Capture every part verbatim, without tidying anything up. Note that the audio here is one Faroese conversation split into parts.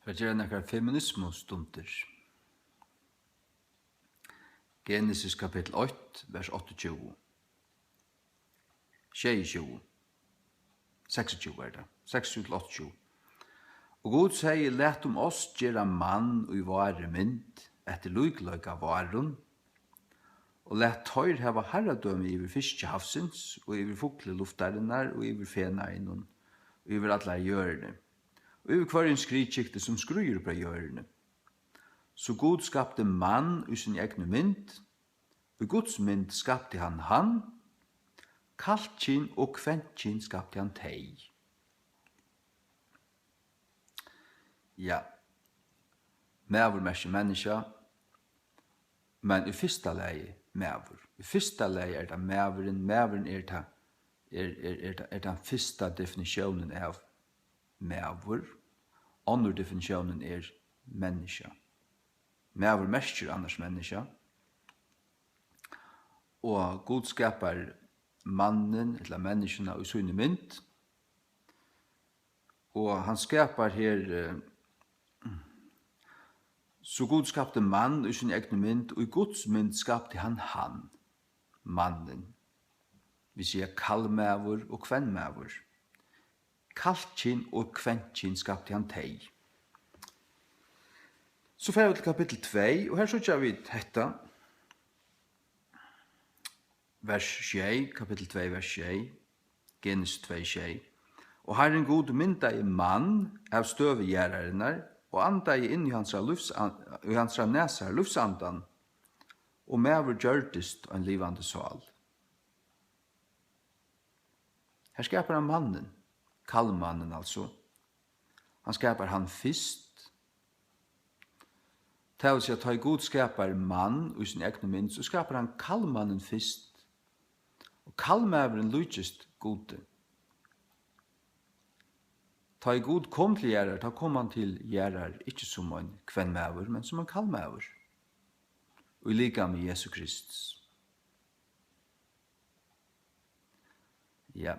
Vit gera nakrar feminismustundir. Genesis kapittul eitt, vers áttaogtjúgu. Sjeyogtjúgu. Seksogtjúgu er tað. Seksogtjúgu til áttaogtjúgu. Og Gud segði: Latum oss gera mann í vári mynd, eftir líkleika várum, og lat teir hava harradømi yvir fiski havsins, og yvir fugli luftarinnar, og yvir fenaðinum, og yvir allari jørðini, og yvir hvørjum skriðkykti, sum skríður upp á jørðini. So Gud skapti mann í síni egnu mynd, í Guds mynd skapti hann hann, kallkyn og kvennkyn skapti hann tey. Ja, maður merkir menniskja, men í fyrsta lagi maður. Í fyrsta lagi er tað maðurin, maðurin er tað, er, er, er tað, er tann fyrsta definitiónin av maður. Onnur definitiónin er menniskja. Maður merkir annars menniskja. Og Gud skapar mannin, ella menniskjuna, í síni mynd. Og hann skapar her, eh, so Gud skapti mann í síni egnu mynd, og í Guds mynd skapti hann hann, mannin. Vit siga kallmaður og kvennmaður. Kallkyn og kvennkyn skapti hann tey. So fara vit til kapittul tvey, og her síggja vit hetta. Vers sjey, kapittul tvey, vers sjey, Genesis tvey sjey. Og Harrin Gud myndaði mann av støvi jarðarinnar, og andaði inn í hansara lívsan-, í hansara nasar lívsandan, og maður gjørdist ein livandi sál. Her skapar hann mannin, kallmannin altso. Hann skapar hann fyrst. Tað vil siga, tá ið Gud skapar mann í síni egnu mynd, so skapar hann kallmannin fyrst. Og kallmaðurin líkist Gudi. Tá ið Gud kom til jarðar, tá kom hann til jarðar ikki sum ein kvennmaður, men sum ein kallmaður. Í likami Jesu Krists. Ja.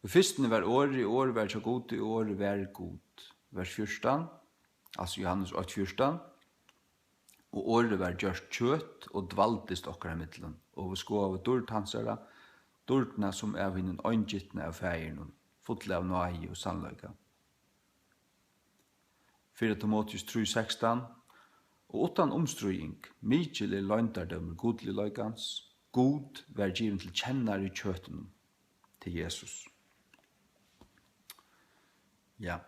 Í fyrstuni var Orðið, og Orðið var hjá Gudi, og Orðið var Gud. Vers fjúrtan, altso Jóhannes eitt fjúrtan. Og Orðið var gjørt kjøt og dvaldist okkara millum, og vit skoðaðu dýrd hansara, dýrdina sum av hinum eingitna av Faðirinum, full av náði og sannleika. Fyrra Timoteus trý sekstan. Og uttan umstríðing, mikil er loyndardómur gudligleikans, Gud var givin til kennar í kjøtinum, til Jesus. Ja.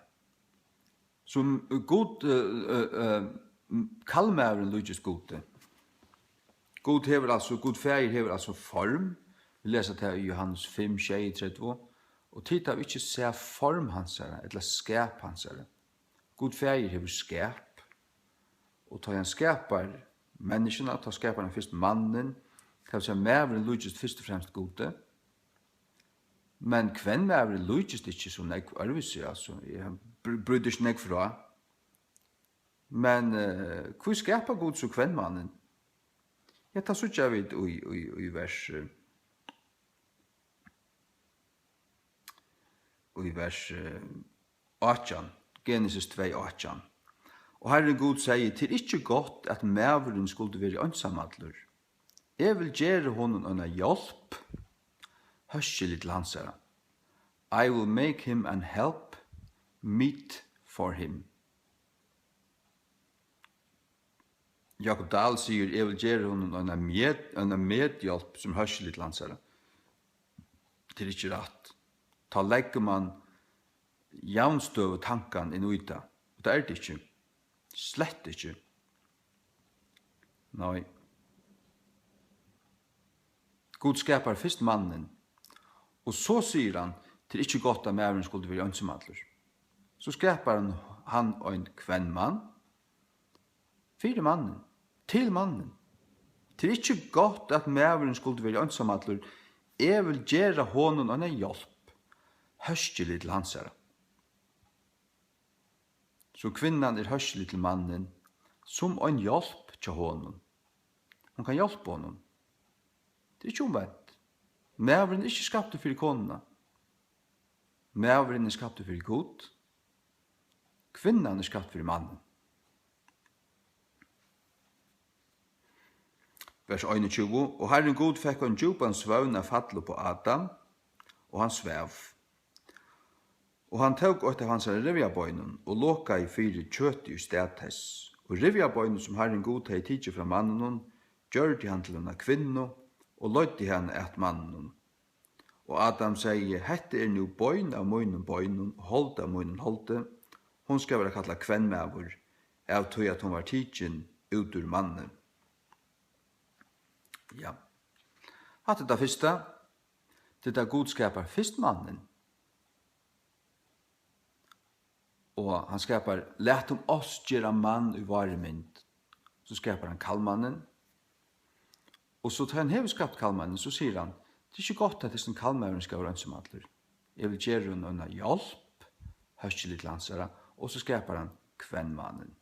Sum Gud, eh, eh, eh, kallmaðurin líkist Gudi. Gud hevur altso, Gud Faðir hevur altso form. Vit lesa tað í Jóhannes fimm sjeyogtretivu. Og tit hava ikki sæð form hansara, ella skap hansara. Gud Faðir hevur skap, og tá hann skapar menniskjuna, tá skapar hann fyrst mannin, tað vil siga, maðurin líkist fyrst og fremst Gudi, men kvennmaðurin líkist ikki so nógv øðrvísi, altso, eg br-, brýtur ikki nógv frá. Men, eh, hví skapar Gud so kvennmannin? Ja, tað síggja vit í, í, í vers, eh, í vers, eh, átjan, Genesis tvey átjan. Og Harrin Gud segði: Tað er ikki gott, at maðurin skuldi verið einsamallur. Eg vil gera honum eina hjálp, hóskiligt til hansara. I will make him an help meet for him. Jákup Dahl sigur: Eg vil gera honum eina med-, eina medhjálp sum hóskiligt til hansara. Tað er ikki rætt. Tá leggur mann javnstøðutankan inn í tað. Og tað er tað ikki. Slett ikki. Nei. Gud skapar fyrst mannin, og so sigur hann: Tað er ikki gott, at maðurin skuldi verið einsamallur. So skapar hann, hann ein kvennmann fyri mannin, til mannin. Tað er ikki gott, at maðurin skuldi verið einsamallur. Eg vil gera honum eina hjálp, hóskiligt til hansara. So kvinnan er hóskilig til mannin, sum ein hjálp hjá honum. Hon kann hjálpa honum. Tað er ikki umvent. Maðurin er ikki skaptur fyri konuna. Maðurin er skaptur fyri Gud. Kvinnan er skapt fyri mannin. Vers einogtjúgu: Og Harrin Gud fekk ein djúpan svøvn at falla upp á Adam, og hann svav. Og hann tók eitt av hansara rivjabeinum og lokaði fyri kjøtið í stað tess. Og rivjabeinið, sum Harrin Gud hevði tikið frá manninum, gjørdi hann til eina kvinnu og leiddi hana at manninum. Og Adam segði: Hetta er nú bein av mínum beinum, hold av mínum holdi. Hon skal verða kallað kvenmaður, av tí at hon var tikin út úr manni. Ja. Hatta er tað fyrsta. Tað er tað, Gud skapar fyrst mannin. Og hann skapar: Latum oss gera mann í vári mynd. So skapar hann kallmannin. Og so, tá hann hevur skapt kallmannin, so sigur hann: Tað er ikki gott, at hesin kallmaðurin skal vera einsamallur. Eg vil gera honum eina hjálp, hóskiliga til hansara, og so skapar hann kvenmannin.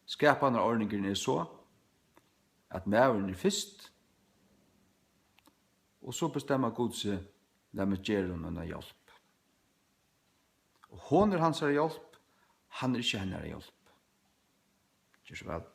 Skapanarordningurin er so, at maðurin er fyrst, og so bestemmar Gud seg: Lat meg gera honum eina hjálp. Og hon er hansara hjálp, hann er ikki hennara hjálp. Ger so væl.